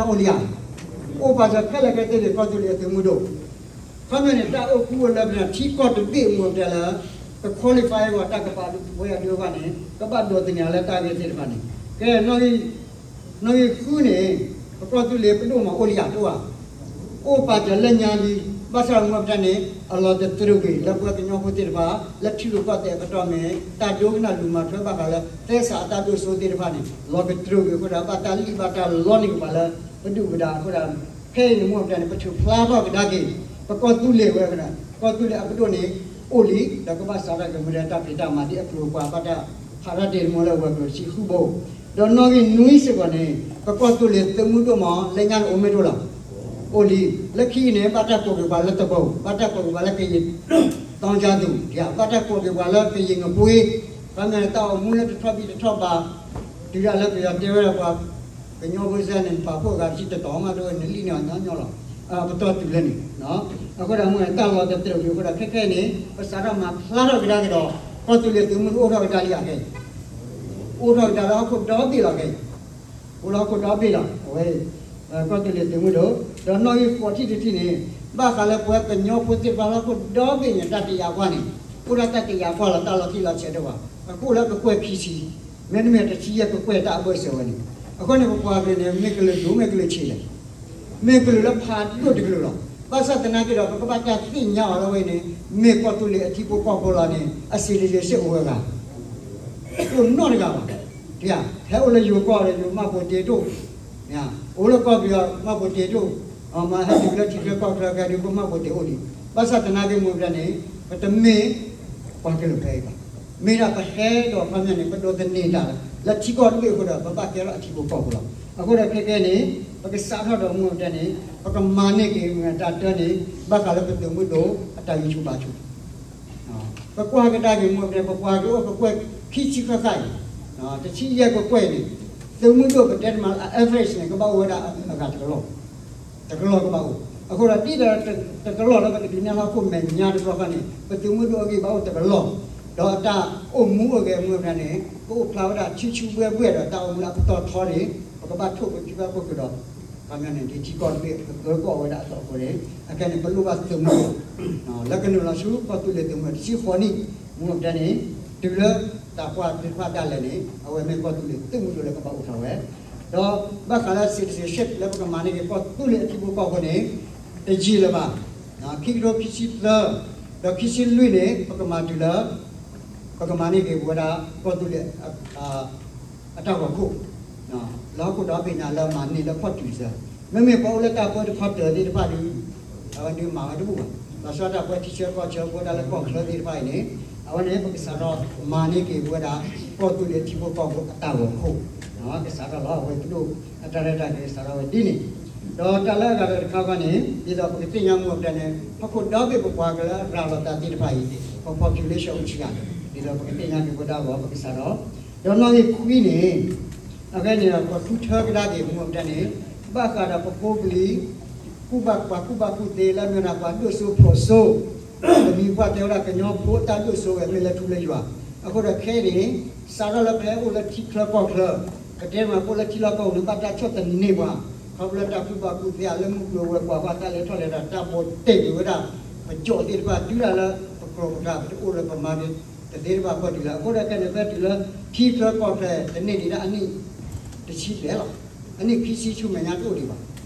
အိၣ်လံဧါ, အိၣ်ပာ်စၢၤခဲလၢာ်ခဲဆ့န့ၣ် ကီၢ်သူလ့ၤအသုးမုၢ်ဒိၣ်, ခီမ့ၢ်န့ၣ် တၢ်အိၣ်ဃူအိၣ်လၢပှၤထံကီၢ်တဘ့ၣ်အမူအပတဲလၢ က qualify ဝဲတၢ်ကပာ်ဒူပဝဲအဒုအဂီၢ်န့ၣ် ကဘၣ်ဒိးသန့ၤအီၤလၢတၢ်ဂ့ၢ်သ့ၣ်တဖၣ်န့ၣ်, ကဲ နီၣ်ဂံၢ်ဃုန့ၣ် ပကီၢ်သူလ့ၤပဒိၣ်မးအိၣ်လံဧါ တအိၣ်ဧါ, အိၣ်ပာ်စၢၤလၢညါလံ, ဘၣ်ဆၣ်မူအပတဲန့ၣ် အလီၤတတြူာ်ကွံာ်လၢပှၤကညီဖိသ့ၣ်တဖၣ် လၢထံရူၢ်ကီၢ်သဲးအပတီၢ်မ့ၢ် တၢ်ဒိကနၣ်လူၤမၤထွဲဘၣ်ဃးလၢ သဲစးအတၢ်ဒိၣ်စိသ့ၣ်တဖၣ်န့ၣ် လီၤကတြူာ်ကွံာ်အဃိဒီး ဘၣ်တၢ်လံၣ်ဘၣ်တၢ်လီန့ၢ်ကပၤလၢ ပဒုၣ်ပဒါအဃိဒီး ခဲအံၤန့ၣ်မူအပတဲန့ၣ် ပထုးဖျါထီၣ်ကဒါက့ၤ ပကီၢ်သူလ့ၤဝဲကဒီး ကီၢ်သူလ့ၤအပဒိၣ်န့ၣ် အိၣ်လံ ဒီးကဘၣ်စးထီၣ်က့ၤမူဒီးတၢ်ဖံးတၢ်မၤဒ်အကျိၤအပှၤ ဘၣ်တၢ်ဖးထီၣ်တ့ၢ်မူလၢဝဲၤကျိၤတဆံဃုဘိ, ဒီးနီၣ်ဂံၢ်နွံစ့ၢ်ကီးန့ၣ် ပကီၢ်သူလ့ၤသုးမုၢ်ဒိၣ်မး လၢညါန့ၣ်အိၣ်မ့ၢ်တအိၣ်လီၤ, အိၣ်လံ, လၢခံအံၤန့ၣ် ဘၣ်တၢ်ကိးက့ၤပှၤလၢတဘိ, ဘၣ်တၢ်ကိးက့ၤပှၤလၢကယံာ် သီကၠါသူၣ်, ဘၣ်တၢ်ကိးက့ၤပှၤလၢကယံာ်ငပှ့ၤ, ခီမ့ၢ်န့ၣ် တၢ်အိၣ်မူလၢတထီၣ်ဘံၣ်တထီၣ်ဘၣ်, တုၤဒၣ်လၢပယီၤတဲဝဲဒၣ်ပှၤ ကညီဖိစဲန့ၣ် ပာ်ဖှိၣ်အဂၤတဆံတတီၤမး တဝဲနလံၣ်န့ၢ်အီၤညီညီလီၤ, ပတီၢ်တုၤလၢန့ၣ်, အဃိဒီးမ့ၢ်တၢ်လီၤတတြူာ်ကွံာ်အဃိဒီး ခဲခဲအံၤန့ၣ် ပစးထီၣ်မၤဖျါထီၣ်ကဒါက့ၤဒီး ကီၢ်သူလ့ၤသုးမုၢ်ဒိၣ်အိၣ်ထီၣ်ကဒါလံဧါခဲအံၤ, အိၣ်ထီၣ်ကဒါလၢဟီၣ်ခိၣ်ဒီဘ့ၣ်လီၤခဲအံၤ, အိၣ်လၢဟီၣ်ခိၣ်ဒီဘ့ၣ်လီၤ, အဝဲ ကီၢ်သူလ့ၤသုးမုၢ်ဒိၣ်, ဒီးနီၣ်ဂံၢ်ဃိးထံၣ်တထံၣ်န့ၣ် ဘၣ်ဃးလၢပှၤကညီဖိသ့ၣ်တဖၣ်လၢဟီၣ်ခိၣ်ဒီဘ့ၣ်န့ၣ် တၢ်တယာ်ကွၢ်န့ၣ် အိၣ်ဒၣ်တၢ်တယာ်ကွၢ်လီၤ တၢ်လီၤတံၢ်လီၤဆဲးတအိၣ်ဘၣ်, အဃိလၢကကွဲၢ်ခံဆံ, မ့တမ့ၢ်တဆံယဲၢ်ကကွဲၢ်တၢ်အဘၢၣ်စၢၤဝဲန့ၣ်, အဃိန့ၣ် ပပှၤကလုာ်န့ၣ် မ့ၢ်ကလုာ်ဒူၣ်မ့ၢ်ကလုာ်ဆံးလဲၣ်, မ့ၢ်ကလုာ်လၢဖးဒိၣ်တကလုာ်လီၤ, ဘၣ်ဆၣ်သနာ်က့ဒီး ပကဘၣ်တၢ်သ့ၣ်ညါအီၤလၢအဝဲန့ၣ် မ့ၢ်ကီၢ်သူလ့ၤအထံဖိကီၢ်ဖိလီၤန့ၣ် အ citizenship အိၣ်ဝဲဂၤ တအိၣ်နီတဂၤဘၣ်, ဟဲအိၣ်လၢယိၤကီၢ်ဒီး ယိၤမှတ်ပုံတင်တအိၣ်, အိၣ်လၢကီၢ်ပယီၤ မှတ်ပုံတင်တအိၣ်, မ့ၢ်ဟဲတုၤလၢထံချၢကီၢ်ချၢကဲဒုး က မှတ်ပုံတင် အိၣ်လံ, ဘၣ်ဆၣ်သနာ်က့မူပတဲန့ၣ် ပတမ့ၢ်ပှၤကလုာ်ဖဲအံၤဘၣ်, မ့ၢ်ဒၣ်ပဟဲဒီးခီပညီန့ၣ် ပဒိးသန့ၤတၢ်လၢထံကီၢ်တဘ့ၣ်အဃိဒီး ပဘၣ်ကဲထီၣ်အထံဖိကီၢ်ဖိလီၤ, အဃိဒီးခဲကဲန့ၣ် ပကစးထီၣ်ဒီးမူပတဲန့ၣ် ပကမၤန့ၢ်က့ၤမ့ၢ်တၢ်တၢန့ၣ် ဘၣ်ဃးလၢပသုးမုၢ်ဒိၣ်အတၢ်ဂံၢ်ဆူၣ်ဘါဆူၣ် ပကွၢ်ကဒါက့ၤမူပတဲ ပကွၢ်က့ၤအိၣ်ကကွဲၢ်ခံဆံဃၣ်ဃၣ်အံၤ, တဆံယဲၢ်ကကွဲၢ်န့ၣ် သုးမုၢ်ဒိၣ်ပတဲတမံၤလၢ average န့ၣ် ကဘၣ်အိၣ်ဝဲဒၣ်အဂၤတကလီၢ်, တကလီၢ်ကဘၣ်အိၣ်, အဃိဒီးဒ်သိးတကလီၢ်လၢပကဒုးနဲၣ် ဟီၣ်ခိၣ်မဲာ်ညါတဘျီဃီန့ၣ် ပသုးမုၢ်ဒိၣ်အဂံၢ်ဘါအိၣ်တကလီၢ်, ဒီးတၢ်အိၣ်မူအိၣ်ဂဲၤမူပတဲန့ၣ် ကအိၣ်ဖျါဝဲဒၣ်ဆူၣ်ဆူၣ်ဘှဲၣ်ဘှဲၣ်ဒီးတၢ်အိၣ်မူလၢအပတီၢ်ထီန့ၣ် ပကဘၣ်ထိၣ်ပခံဘၣ်ခိၣ်ကဒီး ခီပညီန့ၣ် ဒ်ထံကီၢ်တဘ့ၣ်ကကၢကီၣ်ဝဲဒၣ်အသိးအဃိန့ၣ် အခဲန့ၣ် ပလိၣ်ဘၣ်သုးမုၢ်ဒိၣ် လၢကနုာ်လီၤဆူကီၢ်သူလ့ၤသုးမုၢ်ဒိၣ်တဆံဃိးနံၣ် မူပတဲန့ၣ် တုၤလၢတၢ်ကွၢ်သ့ၣ်တဖၣ်ဒၣ်လဲာ်န့ၣ် အဝဲမ့ၢ်ကီၢ်သူလ့ၤသုးမုၢ်ဒိၣ်လၢကဘၣ်အိၣ်ထီၣ်ဝဲ, ဒီးဘၣ်ဃးလၢ citizenship လၢပကမၤန့ၢ်က့ၤကီၢ်သူလ့ၤအထံဖိကီၢ်ဖိန့ၣ် တယံာ်လၢၤဘၣ်, ခံကထိခံဆံသၢ ဒီးခံဆံလွံၢ်န့ၣ် ပကမၤတုၤလၢ ပကမၤန့ၢ်က့ၤပဝဲဒၣ်ကီၢ်သူလ့ၤ အတၢ်ဂီၤခိၣ်, လၢဟီၣ်ခိၣ်ဒီဘ့ၣ်ညါလၢမၤန့ၢ်လၢခီၣ်တုၤစၢၤ, မ့မ့ၢ်ပှၤအိၣ်လၢတၢ်ပၢတခီတၢၤသ့ၣ်တဖၣ်ဒီး အဝဲဒုးမၤဝဲတဘူၣ်ဘၣ်, ဘၣ်ဆၣ်တၢ်ပၢထံဆၢကီၢ်ဆၢဖိဒၣ်လၢကီၢ်ချၢသ့ၣ်တဖၣ်အံၤန့ၣ် အဝဲန့ၣ် ပကစးထီၣ်မၤန့ၢ်က့ၤပဝဲဒၣ်ကီၢ်သူလ့ၤထံဖိကီၢ်ဖိအတၢ်ဂီၤခိၣ်, ကစးထီၣ်လီၤ အဝဲပဒိၣ်အတၢ်ရဲၣ်တၢ်ကျဲၤကစးထီၣ်ဝဲဒ်န့ၣ်, ဒီးတၢ်လၢအဂၤဒီးတခါခီန့ၣ် ဒ်သိးပကသ့ၣ်ညါမူပတဲန့ၣ် ဟီၣ်ခိၣ်ဒီဘ့ၣ်ပပှၤကလၢရၤလီၤတၢ်သ့ၣ်တဖၣ်အံၤ ပ population အိၣ်ဆံးဂၤ, ဒ်သိးပကသ့ၣ်ညါက့ၤပဝဲဒၣ်အဂီၢ် ပကစးထီၣ်, ဒီးနီၣ်ဂံၢ်ခွံန့ၣ် အခဲန့ၣ်ဒီး ပဃုထၢကဒါက့ၤမူပတဲန့ၣ် ဘၣ်ဃးဒီးပဖိပလံၤ ကူၣ်ဘၣ်ပှၤကူၣ်ဘၣ်ကူၣ်သ့လၢမ့ၢ်ဒၣ်ပှၤဒိၣ်စိဖျိးစိ, ပမံၤပှၢ်တဲဝဲဒၣ်ကညီဖိတၢ်ဒိၣ်စိဝဲၤကျဲလၢထူလၢယွၤ, အဃိဒီးခဲအံၤန့ၣ် စးထီၣ်လၢပဟဲအိၣ်လၢထံချၢကီၢ်ချၢ, ပတဲမ့ၢ်ပအိၣ်လၢထံလီၢ်ကီၢ်ပူၤန့ၣ် ဘၣ်တၢ်ဆီၣ်သနံးပှၤ, ခီဖျိလၢတၢ်ကူၣ်ဘၣ်ကူၣ်သ့ဧါ လၢမုၢ်ကျိၤဝဲၤကွာ်ပှၤတၢ်လဲၤထီၣ်လဲၤထီၣ် တၢ်ဘိးတဲာ်ကွံာ်ဝဲဒၣ် ပကၠီၣ်သ့ၣ်တဖၣ်တုၤဒၣ်လၢပကြိးပကျါ ပတအိၣ်လၢပမၤက့ၤတသ့တဘၣ်အဖီခိၣ်တုၤလၢ အဃိဒီးခဲန့ၣ် ဖဲတုၤလၢထံချၢကီၢ်ချၢ တန့ၢ်ဒံးဒၣ်အနံၣ်တဆံဘျဲၣ်လီၤ. အနံၣ်ခံဆံဆူမဲာ်ညါတအိၣ်ဒံးဘၣ်.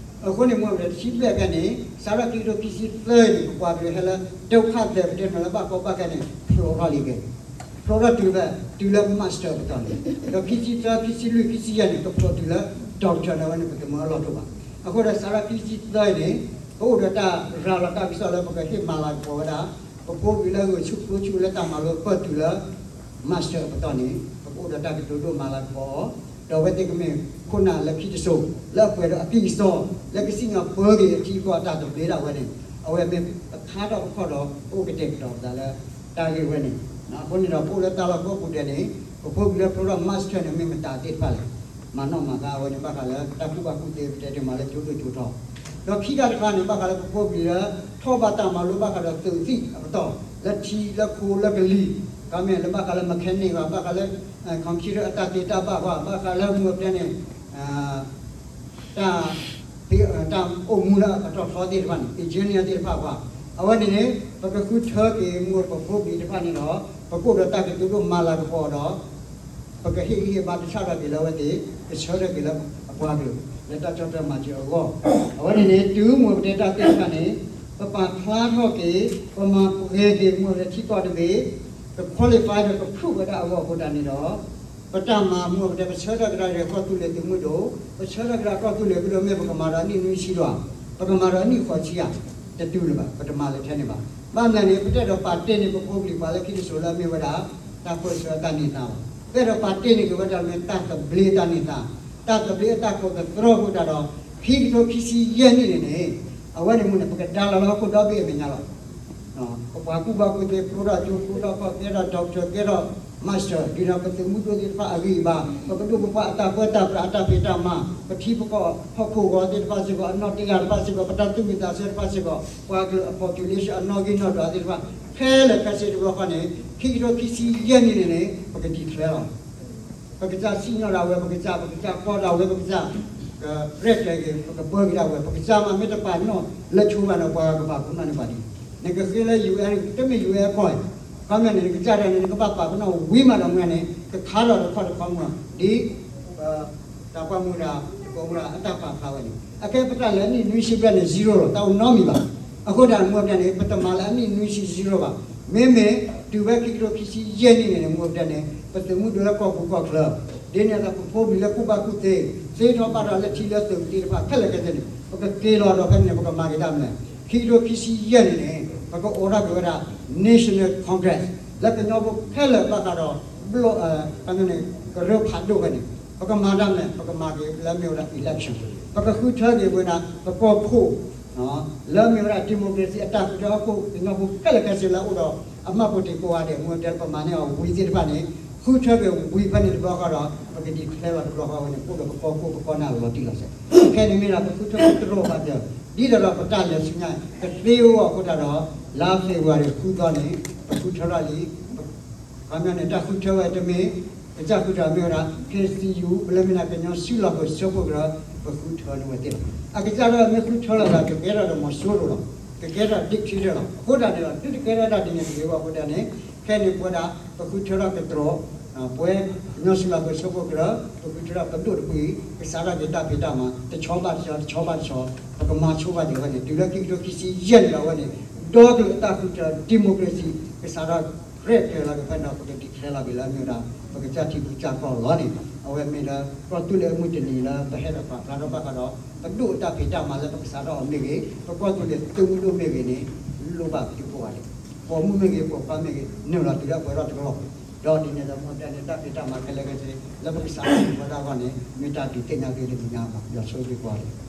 အဃိန့ၣ် မ့ၢ်ဝဲတဆံဘျဲၣ်ခဲန့ၣ် စးထီၣ်ခံကထိခံဆံသၢအံၤန့ၣ် ပပှၤကလုာ်ဟဲလၢ ဒုက္ခသည် ပတဲမ့ၢ်လၢဘၣ်ကီဘၣ်ခဲန့ၣ် ဖျိးထီၣ်လံက့ၤ ဖျိးထီၣ်တုၤဖဲ တုၤလၢ master ပတီၢ်န့ၣ်, ဒီးခံဆံသၢ ခံဆံလွံၢ် ခံဆံယဲၢ်န့ၣ် ကဖျိးတုၤလၢ doctor န့ၣ် အဝဲန့ၣ် ပတမၢအလီၢ်တအိၣ်ဘၣ်. အဃိဒီးစးထီၣ်ခံဆံသၢအံၤန့ၣ် ပအိၣ်ဒီးတၢ်ရၤလီၤတၢ်ကစီၣ်လၢပကဟ့ၣ်မၤလၤကပီၤဝဲဒၣ် ပဖိပလံၤလၢအဂုာ်ဆူၣ်ကျိၤဆူၣ်လၢတၢ်မၤလိပၢၢ်တုၤလၢ master ပတီၢ်န့ၣ် ပကအိၣ်ဒီးတၢ်ကတိၤဒိၣ်မၤလၤကပီၤအီၤ, ဒီးအဝဲသ့ၣ်ကမ့ၢ်ခိၣ်နၢ်လၢခံတစိၤ လၢအပှဲၤဒီးအကံၢ်အစီ လၢကစံၣ်ညီၣ်ပၢက့ၤအထံအကီၢ်အတၢ်သဘျ့ဒၣ်ဝဲန့ၣ် အဝဲမ့ၢ်ပခါထီၣ်ပခီၣ်ဒီး ပအိၣ်ကတဲာ်ကတီၤပသးလၢတၢ်ဂ့ၢ်ဝဲန့ၣ်, အဃိန့ၣ်ဒီး ပအိၣ်လၢတၢ်လီၢ်ကိးပူၤဒဲးန့ၣ် ပဖိပလံၤလၢဖျိထီၣ် master န့ၣ် မ့ၢ်မတၤသ့ၣ်တဖၣ်လဲၣ်. မၤနီၣ်မၤဃါအဝဲန့ၣ် ဘၣ်ဃးလၢတၢ်ကူၣ်ဘၣ်ကူၣ်သ့ ပတဲတ့ၢ်မးလၢကၠိဒိၣ်ကၠိထီ, ဒီးခံခါတခါန့ၣ် ဘၣ်ဃးလၢပဖိပလံၤလၢ ထီၣ်ဘၣ်တၢ်မၤလိဘၣ်ဃးဒီးသုးသံၣ်အပတီၢ် လၢထံလၢခိလၢကလံၤ, ကမ့ၢ်လၢဘၣ်ဃးလၢ mechanic ဘၣ်, ဘၣ်ဃးလၢ computer အတၢ်သ့တၢ်ဘၣ်ဘၣ်, ဘၣ်ဃးလၢမူပတဲန့ၣ် တၢ် တၢ်အိၣ်မူလၢအတီၢ်ထီသ့ၣ်တဖၣ်န့ၣ် engineer သ့ၣ်တဖၣ်ပှၤ, အဝဲန့ၣ်န့ၣ် ပကဃုထၢက့ၤမူပဖိပလံၤတဖၣ်န့ၣ်ဒီး ပကအိၣ်ဒီးတၢ်ကတိၤဒိၣ်မၤလၤကပီၤဒီး ပကဟ့ၣ်ဂံၢ်ဟ့ၣ်ဘါတဆၣ်ထီၣ်က့ၤလၢအဝဲသ့ၣ် ကဆၢထၢၣ်က့ၤလၢအပှၤကလုာ် လၢတၢ်ကီတၢ်မၤစၢၤအဂီၢ်, အဝဲန့ၣ်န့ၣ် တုၤမူပတဲတၢ်သ့ၣ်တဖၣ်န့ၣ် ပပာ်ဖျါထီၣ်က့ၤ ပမၤပှဲၤက့ၤမူပတဲထံကီၢ်တဘ့ၣ် က qualify ဒီးက prove ဝဲဒၣ်အဂီၢ်အဃိသတးန့ၣ်ဒီး ပတၢ်မၤမူပတဲ ပဆၢထၢၣ်ကဒါက့ၤကီၢ်သူလ့ၤသုးမုၢ်ဒိၣ်, ပဆၢထၢၣ်ကဒါကီၢ်သူလ့ၤမုၢ်ဒိၣ် မ့ၢ်ပကမၤဒီးအနံၣ်နွံဆံလီၤဧါ, ပကမၤဒီးအနံၣ်ဃိးဆံဧါ, တတုၤလၢၤဘၣ်, ပတမၤလၢထဲန့ၣ်ဘၣ်. ဘၣ်မနုၤန့ၣ် ပတအဲၣ်ဒိးပာ်တ့ၢ်န့ၢ်ပဖိပလံၤပှၤလၢခံတစိၤလၢအမ့ၢ်ဝဲဒၣ် တၢ်ပၢၢ်ဆၢတၢ်န့ၢ်သါဘၣ်. ပအဲၣ်ဒိးပာ်တ့ၢ်န့ၢ်က့ၤဝဲဒၣ်လၢတၢ်သဘျ့တၢ်န့ၢ်သါ, တၢ်သဘျ့အတၢ်ကိးသတြီအဃိသတးဒီး ခံကထိခံဆံယဲၢ်နံၣ်န့ၣ်န့ၣ် အဝဲန့ၣ်မ့ၢ်န့ၣ် ပကဒါလီၤလၢဟီၣ်ခိၣ်ဒီဘ့ၣ်အမဲာ်ညါလီၤ. ပပှၤကူၣ်ဘၣ်ကူၣ်သ့ ဖိထီၣ်ကၠိ ဖိထီၣ်ခီၣ် ကဲထီၣ် doctor ကဲထီၣ် master ဒ်ဒီးပသုးမုၢ်ဒိၣ်သ့ၣ်တဖၣ်အဂံၢ်အဘါ, ပပဒိၣ်ပပှၢ်အတၢ်ပၢတၢ်ပြးအတၢ်ဖံးတၢ်မၤ, ပထံပကီၢ်ဟီၣ်ခိၣ်ဂီၤသ့ၣ်တဖၣ်စ့ၢ်ကီး အနီၢ်တ့ၢ်ဂၤတဖၣ်စ့ၢ်ကီး ပတၢ်သူၣ်ဝံၣ်သးဆၢတဖၣ်စ့ၢ်ကီး ပှၤကလုာ်အ population အနီၣ်ဂံၢ်နီၣ်ဒွးသ့ၣ်တဖၣ် ခဲလၢာ်ခဲဆ့တဘျီဃီန့ၣ် ခံကထိခံဆံယဲၢ်နံၣ်န့ၣ်န့ၣ် ပက declare လီၤ. ပကစၢ်စံၣ်ညီၣ်ဒၣ်ဝဲ ပကစၢ်, ပကစၢ်ကီဒၣ်ဝဲ ပကစၢ်, ကရဲၣ်ကျဲၤက့ၤ ပကပၢက့ၤဒၣ်ဝဲ ပကစၢ်မးမ့ၢ်တပာ်နီၣ်လၢဆိဘၣ်န့ၣ် ပှၤကပာ်ပနီၣ်န့ၢ်ပှၤဒ်, နကဃ့လၢ ယူၣ်အဲၣ် တမ့ၢ် ယူၣ်အဲၣ် ကီၢ်, ခီမ့ၢ်န့ၣ် နကစၢ်ဒၣ်န့ၣ် နကဘၣ်ပာ်ပနီၣ်ဝံၤမးဒီးမ့ၢ်န့ၣ် ကခါထီၣ်တခီတခီမး ဒ် တၢ်ပှၢ်မူဒါ ကိးမူဒါ အတၢ်ပာ်ဖျါဝဲန့ၣ် အကဲပတၢ်လဲၤအနံၣ်နွံဆံဘျဲၣ်န့ၣ် zero လီၤ, တၢ်အိၣ်နီတမံၤဘၣ်. အဃိဒၣ်မူပတဲန့ၣ် ပတမၤလၢအနံၣ်နွံဆံ zero ဘၣ်. မ့မ့ၢ်တုၤဝဲခံကထိခံဆံယဲၢ်နံၣ်န့ၣ်န့ၣ် မူပတဲန့ၣ် ပသုးမုၢ်ဒိၣ်လၢကီၢ်ပူၤကီၢ်ချၢ ဒ်န့ၣ်အသိး ပဖိပလံၤလၢကူၣ်ဘၣ်ကူၣ်သ့ သ့ထီၣ်ဘၣ်ထီၣ်လၢထံလၢသုးသ့ၣ်တဖၣ် ခဲလၢာ်ခဲဆ့န့ၣ် ပကက့ၤလီၤဒီးဖဲန့ၣ်န့ၣ် ပကမၤက့ၤတၢ်မနုၤလဲၣ်. ခံကထိခံဆံယဲၢ်နံၣ်န့ၣ် ပကအိးထီၣ်က့ၤဝဲဒၣ် National Congress လၢကညီဖိခဲလၢာ်ဘၣ်ဃးဒီး ဘျီၣ်, န့ၣ် ကရၢဖးဒိၣ်ဖဲန့ၣ် ပကမၤတၢ်မနုၤလဲၣ်, ပကမၤက့ၤလၢမ့ၢ်ဝဲဒၣ် election, ပကဃုထၢက့ၤဝဲဒၣ် ပကီၢ်ခိၣ် လၢမ့ၢ်ဝဲဒၣ် democracy အတၢ်ဃုထၢဟီၣ်ခိၣ် ကညီဖိခဲလၢာ်ခဲဆ့လၢအအိၣ်ဒီး အမှတ်ပုံတင်ကိးဂၤဒဲး မူပတဲပမၤန့ၢ်အီၤဝံၤသ့ၣ်တဖၣ်န့ၣ် ဃုထၢက့ၤဝံၤဖဲန့ၣ်တဘျီဃီဒီး ပက declare လီၤတဘျီဃီဝဲန့ၣ် အိၣ်ဒီးပကီၢ်ခိၣ်ပကီၢ်နၢ်လီၤတံၢ်လီၤဆဲး. ခဲန့ၣ်မ့ၢ်ဒၣ်ပဃုထၢပတြီၢ်ဘၣ်တၢၢ် ဒ်သိးဒီးပတၢ်လဲၤဆူညါ ကသ့အဂီၢ်အဃိသတးဒီး လါ February ဃုသီန့ၣ် ပဃုထၢထီၣ်လံ ခီပညီန့ၣ် တၢ်ဃုထၢဝဲတမ့ၢ် ကစၢ်ဃုထၢမ့ၢ်ဝဲဒၣ် KCU ပလၢမ့ၢ်ဒၣ်ကညီစုလီၢ်ခိၣ်ဆၢဖှိၣ်ကရၢ ပဃုထၢန့ၢ်ဝဲသ့ၣ်လီၤ. အကစၢ်ဒၣ်မ့ၢ်ဃုထၢလီၤဒီး ကကဲထီၣ်ဒီးမီၤစိရိၤလီၤ. ကကဲထီၣ် dictator လီၤ. အဃိဒၣ်န့ၣ်ဒီး သုတကဲထီၣ်တၢ်ဒ်န့ၣ်တဂ့ၤဘၣ်အဃိဒၣ်န့ၣ် ခဲန့ၣ်ပဝဲဒၣ် ပဃုထၢထီၣ်ကတြီၢ် ပဝဲကညီစုလီၢ်ခိၣ်ဆၢဖှိၣ်ကရၢ ပဃုထၢထီၣ်ပဒိၣ်တဖုအံၤ ကစးထီၣ်က့ၤတၢ်ဖံးတၢ်မၤ တဆီဘၣ်တဆီ တဆီဘၣ်တဆီ ပကမၤဆိဘၣ်ဒံးဝဲန့ၣ် တုၤလၢခံကထိခံဆံယဲၢ်န့ၣ်ဒီးအဝဲန့ၣ် ဒီကလုာ်အတၢ်ဃုထၢ democracy ကစးထီၣ်ရဲၣ်ကျဲၤလီၤက့ၤဖဲန့ၣ်ဒီး ပက declare လီၤက့ၤလၢမ့ၢ်ဝဲဒၣ် ပကစၢ်ထံပကစၢ်ကီၢ်လီၤန့ၣ် အဝဲမ့ၢ်လၢ ကီၢ်သူလ့ၤအမုၢ်တနံၤလၢပဟဲဒီးပာ်ဖျါထီၣ်ဘၣ်ဃးဒီး ပဒိၣ်အတၢ်ဖံးတၢ်မၤလၢပကစးထီၣ်အီၤမ့ၢ်ဂ့ၤ ပကီၢ်သူလ့ၤသုးမုၢ်ဒိၣ်မ့ၢ်ဂ့ၤန့ၣ် လိၣ်ဘၣ်သုကိးဂၤဒဲး ပိာ်မုၣ်မ့ၢ်ဂ့ၤ ပိာ်ခွါမ့ၢ်ဂ့ၤ နုာ်လီၤတုၤလၢပှဲၤထီၣ်တကလီၢ် ဒီးဒ်န့ၣ်ဒီး မူပတဲန့ၣ် တၢ်ဖံးတၢ်မၤခဲလၢာ်ခဲဆ့ လၢပကစးထီၣ်ဝဲဒၣ်အဂီၢ်န့ၣ် မ့ၢ်တၢ်ဒုးသ့ၣ်ညါသုတနံၤညါမး ယွၤဆိၣ်ဂ့ၤသုကိးဂၤဒဲး